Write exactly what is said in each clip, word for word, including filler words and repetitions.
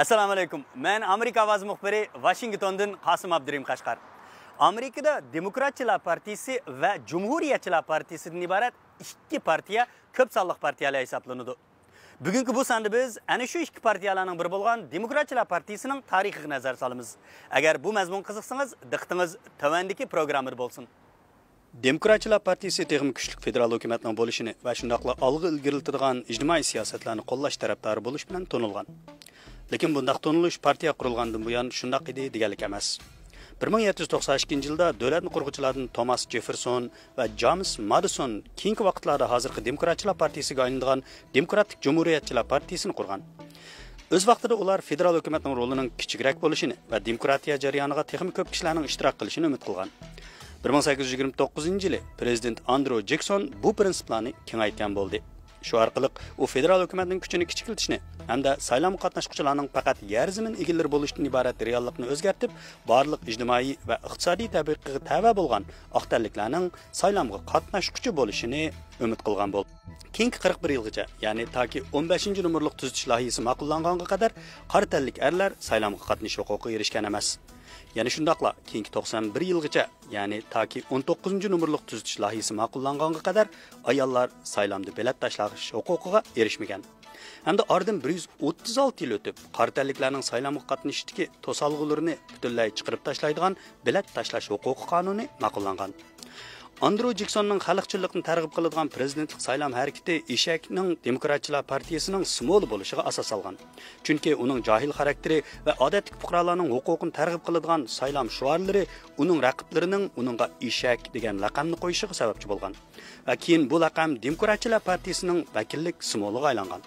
ئەسسالامۇ ئەلەيكۇم. مەن ئامېرىكا ئاۋازى مۇخبىرى ۋاشىنگتوندىن قاسىم ئابدۇرېھىم قەشقەر. ئامېرىكىدا دېموكراتچىلار پارتىيىسى ۋە جۇمھۇرىيەتچىلەر پارتىيىسىدىن ئىبارەت ئىككى پارتىيە كۆپ سانلىق پارتىيەلەر ھېسابلىنىدۇ. بۈگۈنكى بۇ ساندا بىز ئەنە شۇ ئىككى پارتىيەلەرنىڭ بىرى بولغان دېموكراتچىلار پارتىيىسىنىڭ تارىخىغا نەزەر سالىمىز. ئەگەر بۇ مەزمۇنغا قىزىقسىڭىز، دىققىتىڭىز تۆۋەندىكى پروگراممىدا بولسۇن. دېموكراتچىلار پارتىيىسى تېخىمۇ كۈچلۈك فېدېرال ھۆكۈمەتنىڭ بولۇشىنى ۋە شۇنداقلا ئالغا ئىلگىرىلىتىدىغان ئىجتىمائىي سىياسەتلەرنى قوللاش تەرەپدارى بولۇش بىلەن تونۇلغان. لېكىن بۇنداق تونۇلۇش پارتىيە قۇرۇلغاندىن بۇيان شۇنداق ئىدى دېگەنلىك ئەمەس. بىر مىڭ يەتتە يۈز توقسان ئىككىنچى يىلدا دۆلەتنى قۇرغۇچىلاردىن توماس جېففېرسون ۋە جامېس مادىسون كېيىنكى ۋاقىتلاردا ھازىرقى دېموكراتچىلار پارتىيىسىگە ئايلىنىدىغان دېموكراتىك جۇمھۇرىيەتچىلەر پارتىيىسىنى قۇرغان. ئۆز ۋاقتىدا ئۇلار فېدېرال ھۆكۈمەتنىڭ رولىنىڭ كىچىكرەك بولۇشىنى ۋە دېموكراتىيە جەريانىغا تېخىمۇ كۆپ كىشىلەرنىڭ ئىشتىراك قىلىشىنى ئۈمىد قىلغان. بىر مىڭ سەككىز يۈز يىگىرمە توققۇزىنچى يىلى پرېزىدېنت ئاندرو جېكسون بۇ پىرىنسىپلارنى كېڭەيتكەن بولدى. شۇ ئارقىلىق ئۇ فېدېرال ھۆكۈمەتنىڭ كۈچىنى كىچىكلىتىشنى ھەمدە سايلامغا قاتناشقۇچىلارنىڭ پەقەت يەر زېمىن ئىگىلىرى بولۇشتىن ئىبارەت رېئاللىقنى ئۆزگەرتىپ، بارلىق ئىجتىمائىي ۋە ئىقتىسادىي تەبىقىگە تەۋە بولغان ئاق تەنلىكلەرنىڭ سايلامغا قاتناشقۇچى بولۇشىنى ئۈمىد قىلغان بولدى. كېيىنكى قىرىق بىر يىلغىچە، يەنى تاكى ئون بەشىنچى نومۇرلۇق تۈزىتىش لايىھىسى ماقۇللانغانغا قەدەر قارا تەنلىك ئەرلەر سايلامغا قاتنىشىش ھوقۇقىغا ئېرىشكەن ئەمەس. يەنە شۇنداقلا كېيىنكى توقسان بىر يىلغىچە، يەنى تاكى ئون توققۇزىنچى نومۇرلۇق تۈزىتىش لايىھىسى ماقۇللانغانغا قەدەر ئاياللار سايلامدا بېلەت تاشلاش ھوقۇقىغا ئېرىشمىگەن. ھەمدە ئارىدىن بىر يۈز ئوتتۇز ئالتە يىل ئۆتۈپ، قارا تەنلىكلەرنىڭ سايلامغا قاتنىشىشتىكى توسالغۇلىرىنى پۈتۈنلەي چىقىرىپ تاشلايدىغان بېلەت تاشلاش ھوقۇقى قانۇنى ماقۇللانغان. ئاندرو جېكسوننىڭ خەلقچىللىقنى تەرغىب قىلىدىغان پرېزىدېنتلىق سايلام ھەرىكىتى ئېشەكنىڭ دېموكراتچىلار پارتىيىسىنىڭ سىمۋولى بولۇشىغا ئاساس سالغان. چۈنكى ئۇنىڭ جاھىل خاراكتېرى ۋە ئادەتتىكى پۇقرالارنىڭ ھوقۇقىنى تەرغىب قىلىدىغان سايلام شوئارلىرى ئۇنىڭ رەقىبلىرىنىڭ ئۇنىڭغا ئېشەك دېگەن لەقەمنى قويۇشىغا سەۋەبچى بولغان. ۋە كېيىن بۇ لەقەم دېموكراتچىلار پارتىيىسىنىڭ ۋەكىللىك سىمۋولىغا ئايلانغان.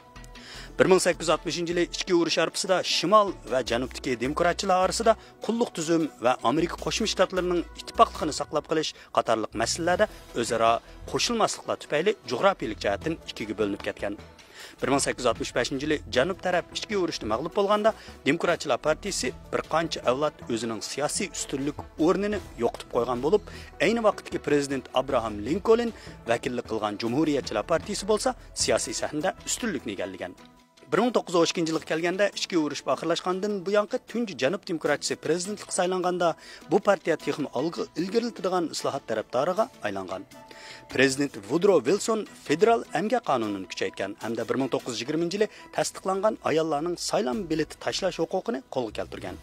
بىر مىڭ سەككىز يۈز ئاتمىشىنچى يىلى ئىچكى ئۇرۇش ھارپىسىدا شىمال ۋە جەنۇبتىكى دېموكراتچىلار ئارىسىدا قۇللۇق تۈزۈم ۋە ئامېرىكا قوشما شتاتلىرىنىڭ ئىتتىپاقلىقىنى ساقلاپ قېلىش قاتارلىق مەسىلىلەردە ئۆزئارا قوشۇلماسلىقلار تۈپەيلى جۇغراپىيىلىك جەھەتتىن ئىككىگە بۆلۈنۈپ كەتكەن. بىر مىڭ سەككىز يۈز ئاتمىش بەشىنچى يىلى جەنۇب تەرەپ ئىچكى ئۇرۇشتا مەغلۇپ بولغاندا، دېموكراتچىلار پارتىيىسى بىر قانچە ئەۋلاد ئۆزىنىڭ سىياسىي ئۈستۈنلۈك ئورنىنى يوقىتىپ قويغان بولۇپ، ئەينى ۋاقىتتىكى پرېزىدېنت ئابراھام لىنكولن ۋەكىللىك قىلغان جۇمھۇرىيەتچىلەر پارتىيىسى بولسا سىياسىي سەھنىدە ئۈستۈنلۈكنى ئىگىلىگەن. بىر مىڭ توققۇز يۈز ئون ئىككىنچى يىلغا كەلگەندە، ئىچكى ئۇرۇش ئاخىرلاشقاندىن بۇيانقى تۇنجى جەنۇب دېموكراتچىسى پرېزىدېنتلىققا سايلانغاندا، بۇ پارتىيە تېخىمۇ ئالغا ئىلگىرىلىتىدىغان ئىسلاھات تەرەپدارىغا ئايلانغان. پرېزىدېنت ۋۇدرو ۋىلسون فېدېرال ئەمگەك قانۇنىنى كۈچەيتكەن ھەمدە بىر مىڭ توققۇز يۈز يىگىرمىنچى يىلى تەستىقلانغان ئاياللارنىڭ سايلام بېلىتى تاشلاش ھوقۇقىنى قولغا كەلتۈرگەن.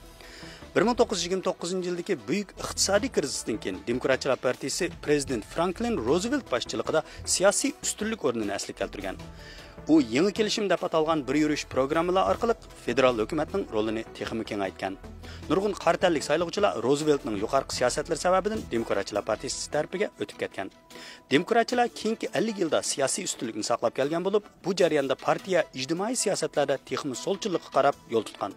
بىر مىڭ توققۇز يۈز يىگىرمە توققۇزىنچى يىلدىكى بۈيۈك ئىقتىسادىي كىرىزىستىن كېيىن، دېموكراتچىلار پارتىيىسى پرېزىدېنت فرانكلىن روزۋېلت باشچىلىقىدا سىياسىي ئۈستۈنلۈك ئورنىنى ئەسلىگە كەلتۈرگەن. ئۇ يېڭى كېلىشىم دەپ ئاتالغان بىر يۈرۈش پروگراممىلار ئارقىلىق فېدېرال ھۆكۈمەتنىڭ رولىنى تېخىمۇ كېڭەيتكەن. نۇرغۇن قارا تەنلىك سايلىغۇچىلار روزۋېلتنىڭ يۇقىرىقى سىياسەتلىرى سەۋەبىدىن دېموكراتچىلار پارتىيىسى تەرىپىگە ئۆتۈپ كەتكەن. دېموكراتچىلار كېيىنكى ئەللىك يىلدا سىياسىي ئۈستۈنلۈكنى ساقلاپ كەلگەن بولۇپ، بۇ جەرياندا پارتىيە ئىجتىمائىي سىياسەتلەردە تېخىمۇ سولچىللىققا قاراپ يول تۇتقان.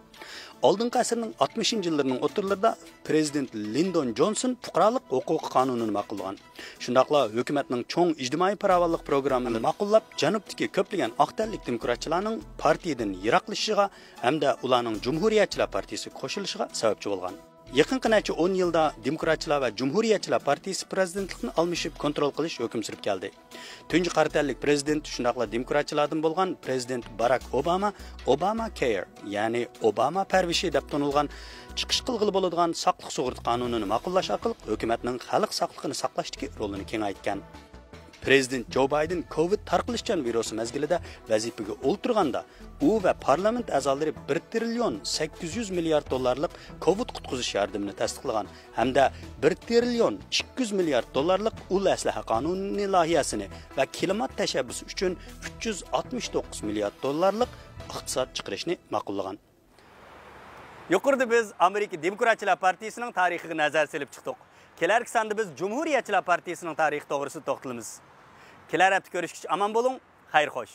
ئالدىنقى ئەسىرنىڭ ئاتمىشىنچى يىللىرىنىڭ ئوتتۇرىلىرىدا پرېزىدېنت لىندون جونسون پۇقرالىق ھوقۇقى قانۇنىنى ماقۇللىغان. شۇنداقلا ھۆكۈمەتنىڭ چوڭ ئىجتىمائىي پاراۋانلىق پروگراممىنى ماقۇللاپ، جەنۇبتىكى كۆپلىگەن ئاق تەنلىك دېموكراتچىلارنىڭ پارتىيىدىن يىراقلىشىشىغا ھەمدە ئۇلارنىڭ جۇمھۇرىيەتچىلەر پارتىيىسىگە قوشۇلۇشىغا سەۋەبچى بولغان. يېقىنقى نەچچە ئون يىلدا دېموكراتچىلار ۋە جۇمھۇرىيەتچىلەر پارتىيىسى پرېزىدېنتلىقنى ئالمىشىپ كونترول قىلىش ھۆكۈم سۈرۈپ كەلدى. تۇنجى قارا تەنلىك پرېزىدېنت شۇنداقلا دېموكراتچىلاردىن بولغان پرېزىدېنت باراك ئوباما ئوباما كېير، يەنى ئوباما پەرۋىشى دەپ تونۇلغان چىقىش قىلغىلى بولىدىغان ساقلىق سۇغۇرتا قانۇنىنى ماقۇللاش ئارقىلىق ھۆكۈمەتنىڭ خەلق ساقلىقىنى ساقلاشتىكى رولىنى كېڭەيتكەن. پرېزىدېنت جو بايدېن كوۋىد تارقىلىشچان ۋىرۇسى مەزگىلىدە ۋەزىپىگە ئولتۇرغاندا، ئۇ ۋە پارلامېنت ئەزالىرى بىر تىرىليون سەككىز يۈز مىليارد دوللارلىق كوۋىد قۇتقۇزۇش ياردىمىنى تەستىقلىغان ھەمدە بىر تىرىليون ئىككى يۈز مىليارد دوللارلىق ئۇل ئەسلىھە قانۇنى لايىھەسىنى ۋە كىلىمات تەشەببۇسى ئۈچۈن ئۈچ يۈز ئاتمىش توققۇز مىليارد دوللارلىق ئىقتىساد چىقىرىشنى ماقۇللىغان. يۇقىرىدا بىز ئامېرىكا دېموكراتچىلار پارتىيىسىنىڭ تارىخىغا نەزەر سېلىپ چىقتۇق. كېلەركى ساندا بىز جۇمھۇرىيەتچىلەر پارتىيىسىنىڭ تارىخى توغرىسىدا توختىلىمىز. كېلەر ھەپتە كۆرۈشكىچە ئامان بولۇڭ، خەير خوش.